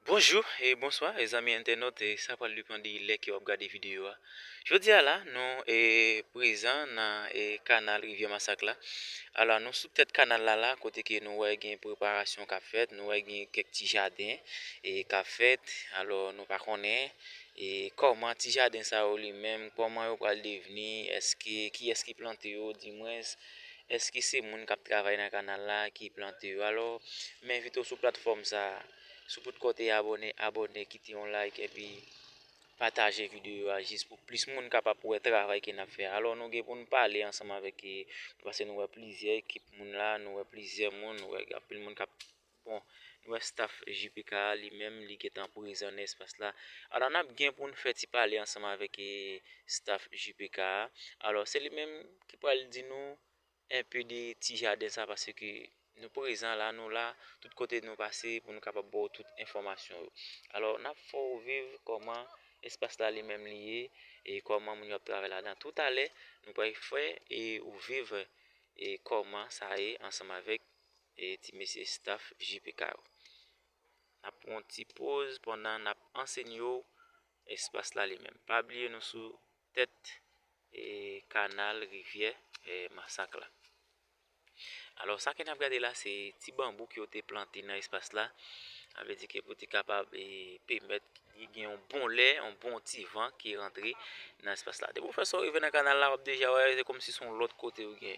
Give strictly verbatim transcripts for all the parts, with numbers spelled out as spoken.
Bonjou e bonswa, e zanmi entènot, e sa pral depann de lè ke w ap gade videyo a. Jodi a la, nou, e, prezan nan, e, kanal Rivyè Masak la. Alò, nou sou tèt kanal la la, kote ke nou wè gen preparasyon k ap fèt, nou wè gen kèk ti jaden, e, k ap fèt. Alò, nou pa konnen, e, kòman ti jaden sa yo li menm, kòman yo pral devni, èske, kiyès ki plante yo, dimwens, èske se moun k ap travay nan kanal la ki plante yo. Alò, m envite w sou platfòm sa a, si w potko te abòne, abòne, kite yon like, epi pataje videyo a jis pou plis moun kapab wè travay ke n ap fè a. Alò, nou gen pou n pale ansanm avèk, e, paske nou wè plizyè ekip moun la, nou wè plizyè moun, nou wè anpil moun k ap, bon, nou wè staff J P K a li menm, li gentan prezan nan espas la. Alò, n ap gen pou n fè ti pale ansanm avèk, e, staff J P K a. Alò, se li menm ki pral di nou enpe de ti jaden sa, paske nou prezan la, nou la, tout kote nou pase pou nou kapab ba w tout enfòmasyon yo. Alò, n ap fè w viv kòman espas la li menm li ye, e kòman moun yo ap travay ladan. Toutalè, nou pral fè, e, ou viv, e, kòman sa ye ansanm avèk, e, ti mesye staff J P K yo. N ap pran yon ti poz pandan n ap ansenye w espas la li menm. Pa bliye nou sou tèt, e, kanal Rivyè, e, Masak la. Alò, sa ke n ap gade la, se ti banbou ke yo te plante nan espas la. Sa vle di ke pou te kapab, e, pèmèt li gen yon bon lè, yon bon ti van ki rantre nan espas la. Depi w fè sa w rive nan kanal la, w ap deja wè, se kòmsi se yon lòt kote ou gen.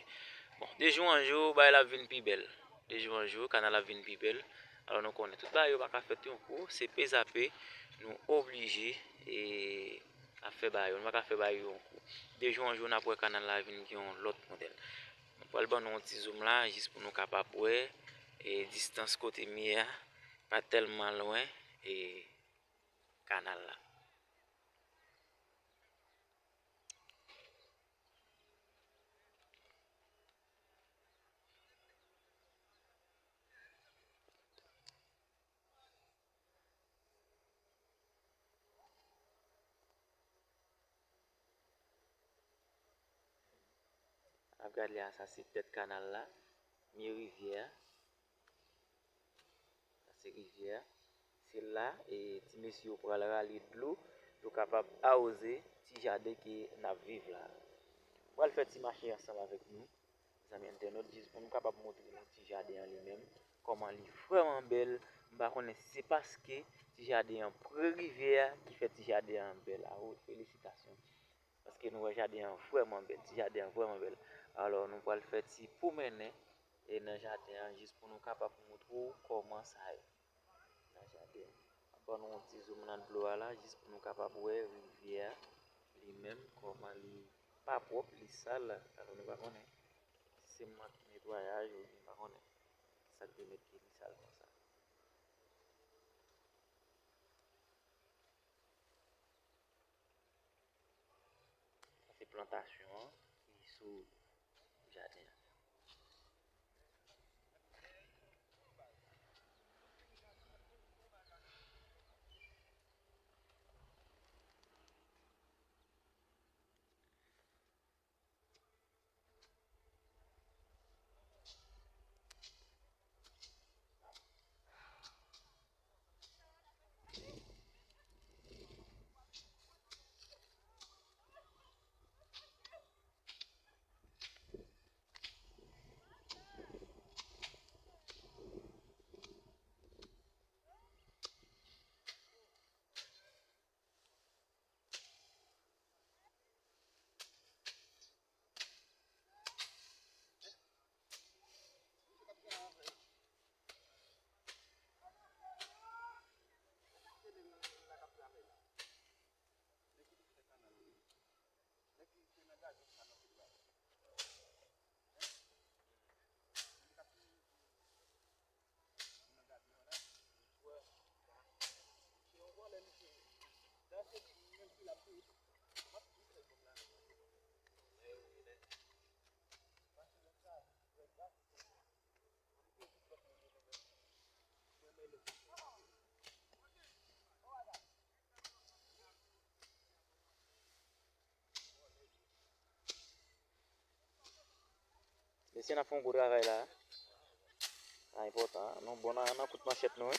Bon, de jou an jou, bagay la ap vin pi bèl. De jou an jou, kanal la ap vin pi bèl. Alò, nou konnen tout bagay yo pa ka fèt yon kou, se pe zape, nou oblije, e, ap fè bagay yo, nou pa ka fè bagay yo yon kou. De jou an jou, n ap wè kanal la vin gen yon lòt modèl. Mwen pral ban nou yon ti zoom la, jis pou nou kapab wè, e, distans kote m ye a, pa tèlman lwen, e, kanal la. N ap gade a, sa se tèt kanal la, mi rivyè a. Sa se rivyè a. Se la, e, ti mesye yo pral rale dlo, yo kapab awoze ti jaden ke n ap viv la. Pral fè ti mache ansanm avèk nou, zanmi entènot, jis pou nou kapab montre nou ti jaden an li menm, kòman li vrèman bèl. M pa konnen si se paske ti jaden an pre rivyè a ki fè ti jaden an bèl. Awo, felisitasyon. Paske nou wè jaden an vrèman bèl, ti jaden an vrèman bèl. Alò, nou pral fè ti pwomennen, e, nan jaden an, jis pou nou kapab montre w kòman sa ye nan jaden an. Ban nou yon ti zoom nan dlo a la, jis pou nou kapab wè rivyè a li menm, kòman li pa pwòp, li sal. Alò, nou pa konnen si se mank netwayaj oubyen pa konnen ki sa k pèmèt ke li sal konsa. Sa se plantasyon an ki sou jaden an. Mesye, n ap fè yon gwo travay la. Sa enpòtan, nou bon nan, nan kout manchèt nou, wi.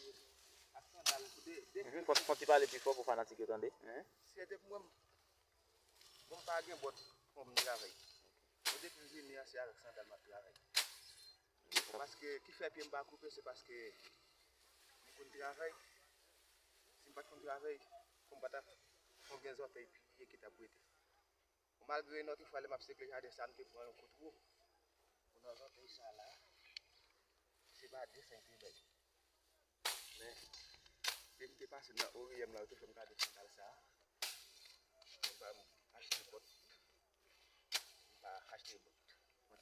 siye tou, ak sandal tou. De, de, Mhm, fò, fò ti pale pi fò pou fanatik yo tande. Hein? Siye depi mwen, bon, m pa gen bòt pou m travay. Bon, depi m vini an, se avèk sandal m ap travay. Bon, paske ki fè pye m pa koupe, se paske m konn travay. Si m pa t konn travay, pou m pa ta fon gen zòtèy pliye ki t ap rete. Bon, malgre nòt fwa lè m ap sekle jaden sa, m te pran yon kout wou. Pou nan zòtèy sa la, se pa de sèn te bay. Men, depi m te pase nan Oriyè m la, yo te fè m gade sandal sa. Mwen pa achte bòt. M pa achte bòt.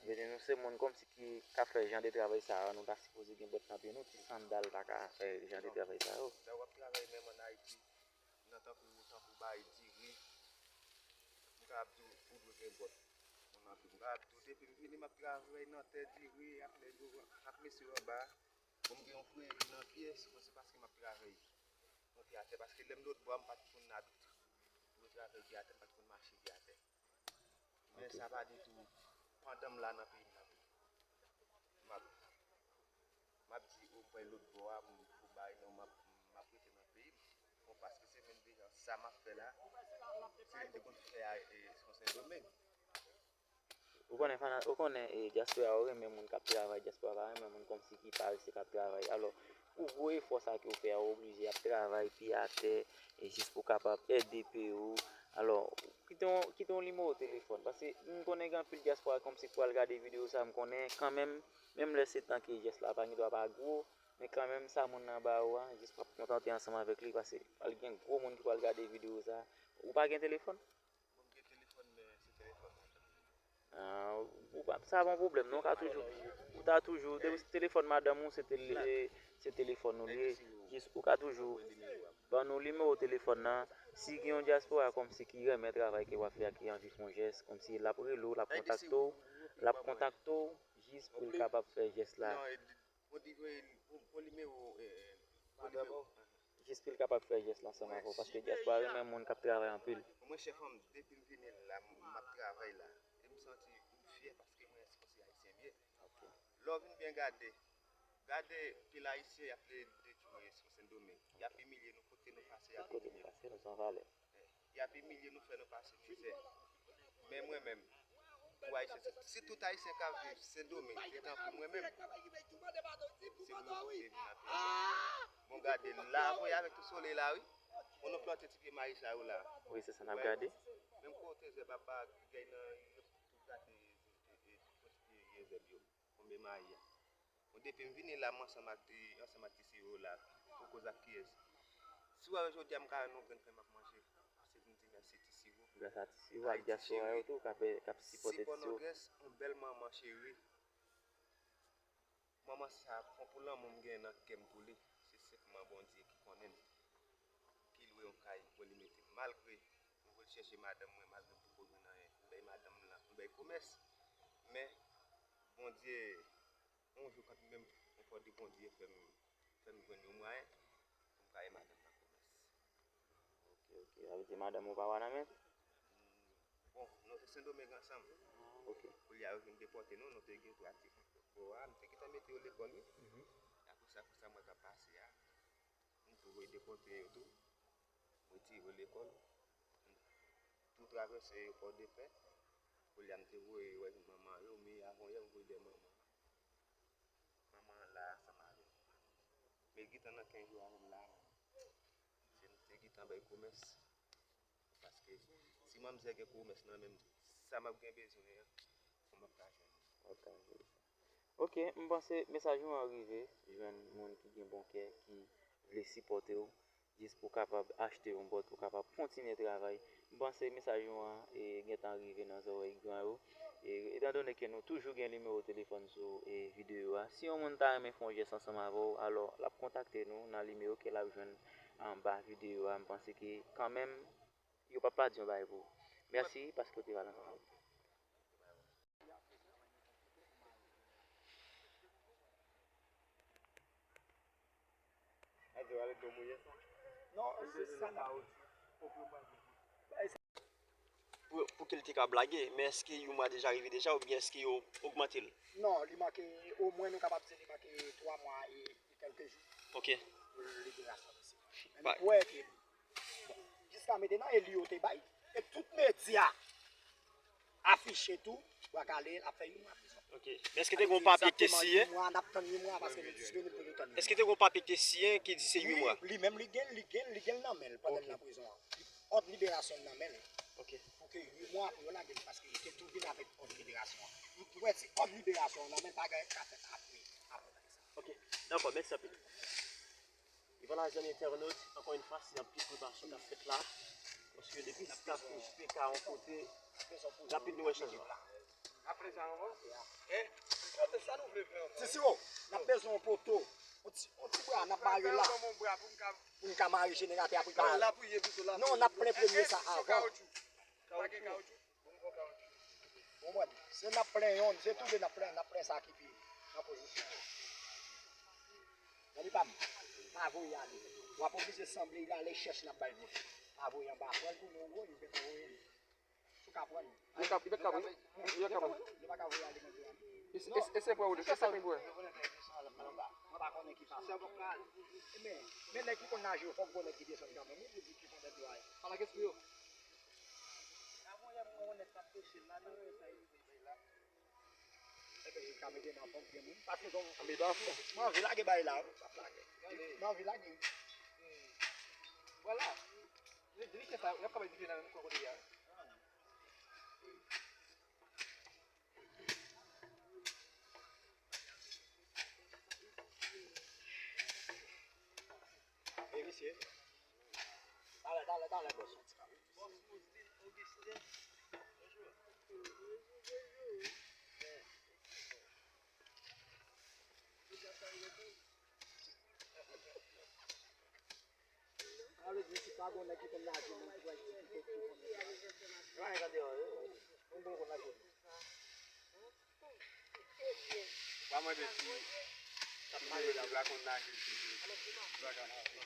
Vle di nou se moun kòmsi ki ka fè jan de travay sa a, nou ta sipoze gen bòt nan pye nou, ti sandal pa ka fè jan de travay sa yo. Lè w ap travay menm ann Ayiti, nan tankou, tankou bay diri, m ka ap di w, ou dwe gen bòt. Mwen anpil, m ka ap di w, depi m vini, m ap travay nan tè diri ak nèg yo, ak mesye yo anba. Bon, m gen yon previ nan pye, se konsi paske m ap travay nan pye atè, paske lè m lòt bò a, m pa t konn abit pou travay pye atè, m pa t konn mache pye atè. Men sa pa ditou, pandan m la nan peyi m la tou, m ap, m ap di omwen lòt bò a, m pou bay non, m ap, m ap rete nan peyi m. Bon, paske se menm deja sa m ap fè la, se li m te konn fè a, e, sou Sendomeng. Ou konnen, fana, ou konnen, e, dyaspora yo renmen moun k ap travay, dyaspora pa renmen moun kòmsi ki parese k ap travay. Alò, pou gwo efò sa ke w fè a, ou oblije ap travay pye atè, e, jis pou w kapab ède peyi w. Alò, kite yon, kite yon nimewo telefòn, paske m konnen gen anpil dyaspora kòmsi k pral gade videyo sa, m konnen kanmenm, menm lè se tan ke jès la pa gen dwa pa gwo, men kanmenm sa moun nan ba ou a, jis w ap kontante ansanm avèk li, paske pral gen gwo moun ki pral gade videyo sa. Ou pa gen telefòn? Bon, m gen telefòn, men se telefòn madanm mwen. Ah, ou pa, sa pa yon pwoblèm, non, ou ka toujou, ou ta toujou, de-, telefòn madanm ou, se tele-, se telefòn ou li ye. Jis, ou ka toujou ban nou nimewo telefòn nan. Si gen yon dyaspora kòmsi ki renmen travay ke w ap fè a, ki anvi fè yon jès, kòmsi l ap rele w, l ap kontakte w, l ap kontakte w, jis pou l kapab fè jès la. Non, e di, bon, di, bon, bon nimewo, eh, bon nimewo. Jis pou l kapab fè jès la ansanm avè w, paske dyaspora renmen moun k ap travay anpil. Mwen, chèf an m, depi m vini la, m ap travay la. E m santi m fyè paske mwen se konsi ayisyen m ye. Ok. Lè w vin byen gade, gade pil ayisyen y ap detwi sou Sendomeng. Y ap imilye nou, kote nou pase, y ap imilye nou. Kote nou pase, nou san valè. Y ap imilye nou, fè nou pase mizè. Men mwen menm, pou Ayisyen, si, si tout Ayisyen k ap viv Sendomeng te tankou mwen menm, se pou nou te vin nan peyi a. Bon, gade, la, voye avèk tout solèy la, wi. Bon, nou plante ti pye mayi sa yo la. Wi, se sa n ap gade. Menm kote zèb ap ba, gade nan, tout gade, e, e, e, e, zèb yo. Konbyen mayi a? Bon, depi m vini la, m ansanm ak ti, ansanm ak ti siwo la, pou koz ak kiyès. Si w wè jodi a m ka wè yon grenn fen m ap manje, se pou m di mèsi ti siwo. Gras a ti siwo ak dyaspora yo tou k ap, k ap sipòte ti siwo. Sipò Nòdwès, yon bèl manman cheri. Manman sa pran pou lanmou m gen nan kè m pou li. Se senpman Bondye ki konnen l. Ki lwe yon kay pou li mete m. Malgre m voye chèche madanm mwen, malgre m poko jwenn anyen, m bay madanm lan, m bay komès. Men, Bondye, yon jou kanmenm, yon fò di Bondye fè m, fè m jwenn yon mwayen pou m ka bay madanm nan komès. Ok, ok. Sa vle di madanm ou pa wè nan men? Bon, nou te Sendomeng ansanm. Ok. Kounye a, yo vin depòte nou, nou te gen twa ti bò a, nou te gentan mete yo lekòl, wi. Mhm. Apre sa, konsa mwen k ap pase a, m tou voye depòte yo tou. M retire yo lekòl. M tou travèse Pòdepè. Kounye a, m te voye wè manman yo, men avan yè, m voye dèyè manman. Manman an la ansanm avè m. Men gentan nan kenz jou avè m la. Se nou te gentan bay komès. Paske si manmzèl gen komès nan men m, sa m ap gen bezwen an, fò m ap ka jwenn li. Ok, m panse mesaj ou an rive jwenn moun ki gen bon kè, ki vle sipòte w, jis pou w kapab achte yon bòt, pou w kapab kontinye travay. M panse mesaj ou an, e, gentan rive nan zòrèy gran yo. E, etandone ke nou toujou gen nimewo telefòn sou, e, videyo a, si yon moun ta renmen fè yon jès ansanm avè w, alò, l ap kontakte nou nan nimewo ke l ap jwenn anba videyo a. M panse ke kanmenm, yo p ap pa di yon bagay pou ou. Mèsi paske w te pale ansanm avè m. Non, se sa. pou ke l te ka blage. Men èske yon mwa deja rive deja oubyen èske yo ogmante l? Non, li manke, omwen nou kapab di li manke twa mwa e, e kèlke jou Ok. pou liberasyon misye. Men nou kwè ke, bon, jiska mentnan, e li yo te bay, e tout medya afiche tou, Bwa Kale ap fè yon mwa prizon. Ok. Men èske te gen yon papye ki te siyen? Yon mwa, n ap tann yon mwa paske nou disponib pou nou tann yon mwa. Èske te gen yon papye ki te siyen ki di se uit mwa? Wi, li menm li gen, li gen, li gen l nan men l pandan l nan prizon an. Òd liberasyon l nan men l. Ok. Pou ke uit mwa pou yo lage l paske li te tou vin avèk òd liberasyon an. Pou wè si òd liberasyon an nan men l pa gen anyen k ka fèt apre, apre bagay sa. Ok. Dakò, mèsi anpil. E vwala, zanmi entènot, ankò yon fwa, se anpil preparasyon k ap fèt la. Paske depi staff H P K yon kote, rapid nou wè chanjman. Apre sa, nou wè. Eh, sa nou vle fè ankò? Ti Siwo, n ap bezwen yon poto. Yon ti, yon ti bra, n ap mare la. Pou n ka mare jeneratè a pou l pa. Non, n ap plen premye sa avan. Ou konprann? Se n ap plen yonn, se tou de n ap plen, n ap plen sa ki pi an pozisyon. Zanmi pa m, pa voye ale. W ap oblije sanble l ale chèch n ap bay moun. Pa voye anba, pran l pou nou, ou gentan voye l. Si w ka pran l. Li ka, li ka pran. Li ka pran. Li pa ka voye ale konsa. E se, e se, e se pran ou de. Kisa ki pran? Mwen pa konnen ki fason. Men, men nèg ki konn naje yo, fòk gon nèg ki desann kanmenm, wi, pou di ki fondèt yo a ye. Ala kèt pou yo. Enben, si w ka mete nan pòm, gen moun. Paske son. Mwen anvi lage bay la, wi. M ap lage. M anvi lage. Vwala. Li, li fè sa, y ap kapab di nan menm kote a. E misye. Talè, talè, talè, bòs. Sa vle di si pa gon nèg ki konn naje menm ki pral di ki tèt ki konn naje. Yo pa nèg andeyò yo. Yon bon konn naje. Ou pa mande si, si nèg la konn naje, si li pa ka naje.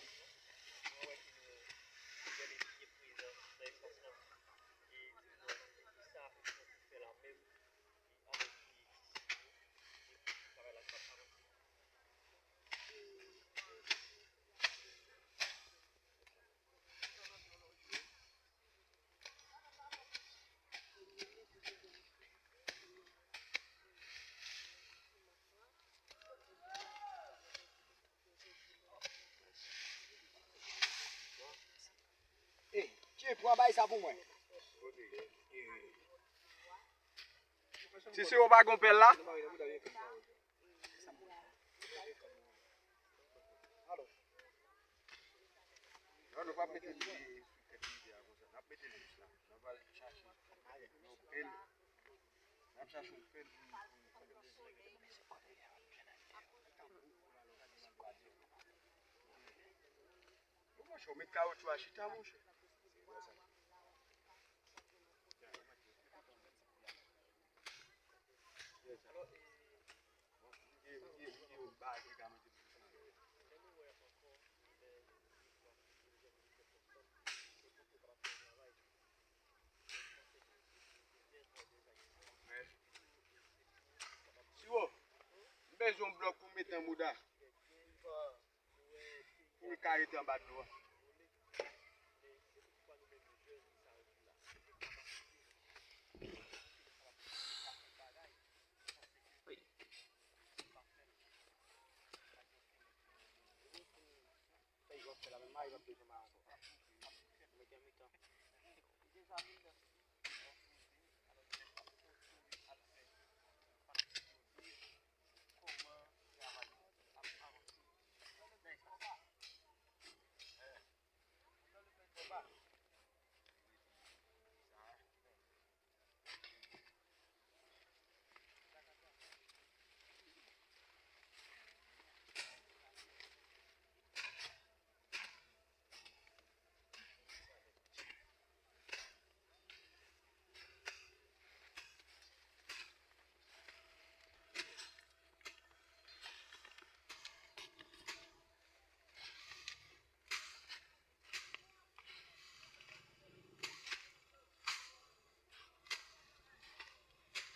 Ey, Tchip, pran bay sa pou mwen. Si se ou pa gon pèl la. Non, nou p ap mete li sou tèt rivyè a konsa. N ap mete l jis la. N ap al chache yon pèl. N ap chache yon pèl pou nou. Bon, monchè, ou met kawotchou a chita, monchè. Siwo, m bezwen yon blòk pou m mete nan mouda. Pou l ka rete anba dlo a.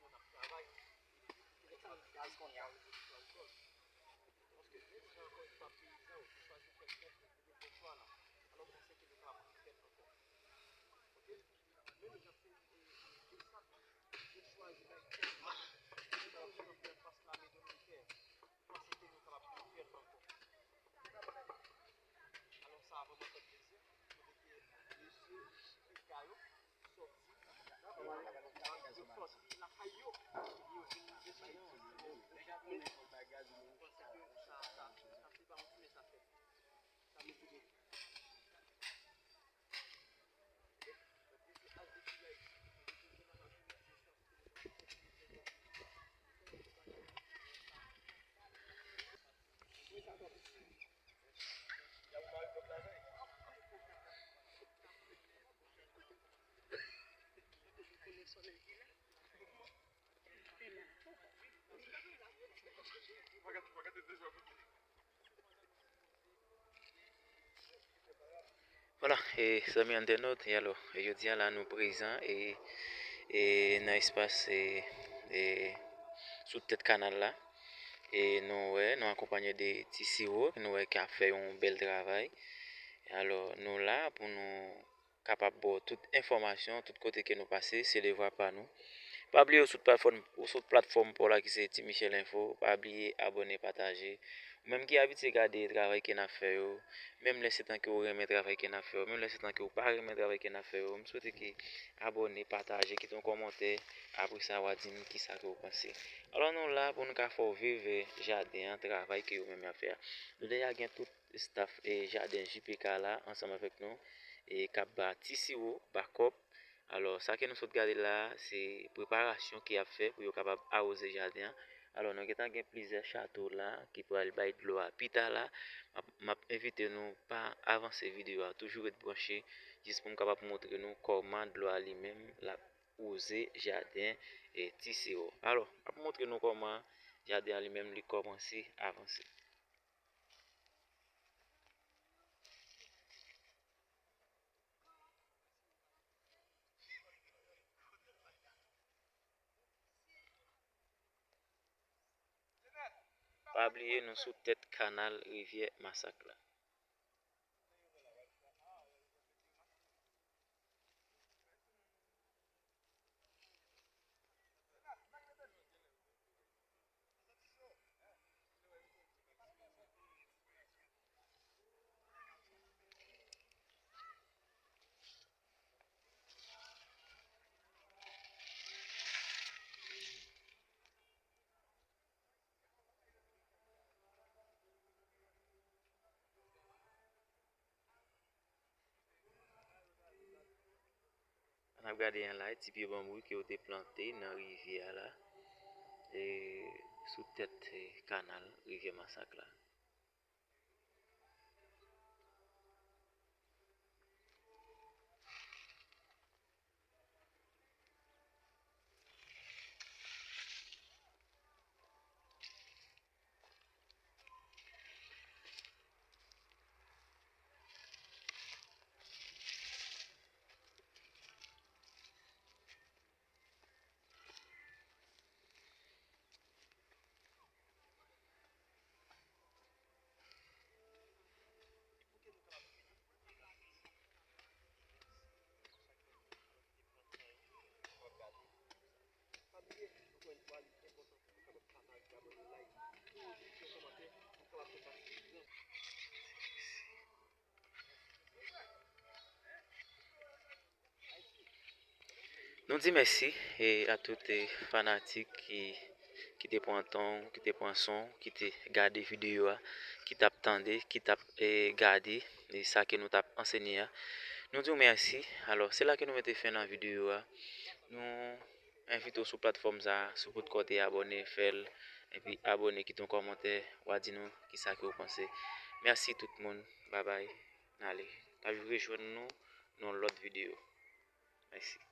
nou n ap travay, epi ki lè sa gaz kounye a. Paske menm jan ankò yon pa peyizan, ou te chwazi fè kont nan gwo chwa la. Alò, panse ke nou ka fè l ankò. Ok? Menm jan se, e, e, Vilsat, yo chwazi bay kèk moun, yo chwazi nan fè fas lame dominiken. Panse ke nou kapab fè l ankò. Alò, sa vrèman fè plezi. Kote ke mesye Pika yo sòti, yo sòti lakay yo, yo vin desann. Mwen panse ke sa, sa, sa se pa yon ti mesaj fèt. Sa mete de Vwala, e, zanmi entènot, e alò, e jodi a la nou prezan e, e nan espas, e, e sou tèt kanal la. E nou wè, nou akonpanye de Ti Siwo, nou wè k ap fè yon bèl travay. Alò, nou la pou nou kapab ba w tout enfòmasyon, tout kote ke nou pase, se devwa pa nou. Pa bliye ou sou platfòm, ou sou platfòm pa w la ki se Ti Michel Info, pa bliye abòne, pataje. Ou menm ki abitye gade travay ke n ap fè yo, menm lè se tan ke w renmen travay ke n ap fè yo, menm lè se tan ke w pa renmen travay ke n ap fè yo, m swete ke abòne, pataje, kite yon kòmantè, apre sa w a di m kisa ke w panse. Alò nou la pou nou ka fè w viv, eh, jaden an, travay ke yo menm y ap fè a. Nou deja gen tout staff, eh, jaden J P K la ansanm avèk nou, e k ap ba Ti Siwo bakòp. Alò, sa ke nou sot gade la, se preparasyon ke y ap fè pou yo kapab awoze jaden an. Alò, nou gentan gen plizyè chato la ki pral bay dlo a pita la. M ap, m ap envite nou pa avanse videyo a, toujou ret branche, jis pou m kapab montre nou kòman dlo a li menm l ap wouze jaden, e, Ti Siwo. Alò, m ap montre nou kòman jaden an li menm li kòmanse avanse. Pa bliye nou sou tèt kanal Rivyè Masak la. N ap gade an la, ti pye banbou ke yo te plante nan rivyè a la, e, sou tèt, e, kanal Rivyè Masak la. Nou di mèsi, e, a tout, e, fanatik ki, ki te pran tan, ki te pran son, ki te gade videyo a, ki t ap tande, ki t ap, e, gade, e, sa ke nou t ap ansenye a. Nou di w mèsi. Alò, se la ke nou mete fen nan videyo a. Nou Envite w sou platfòm sa, si w potko te abòne, fè l. Epi abòne, kite yon kòmantè, w a di nou kisa ke w panse. Mèsi tout moun. Babay. N ale. N ap rejwenn nou nan yon lòt videyo. Mèsi.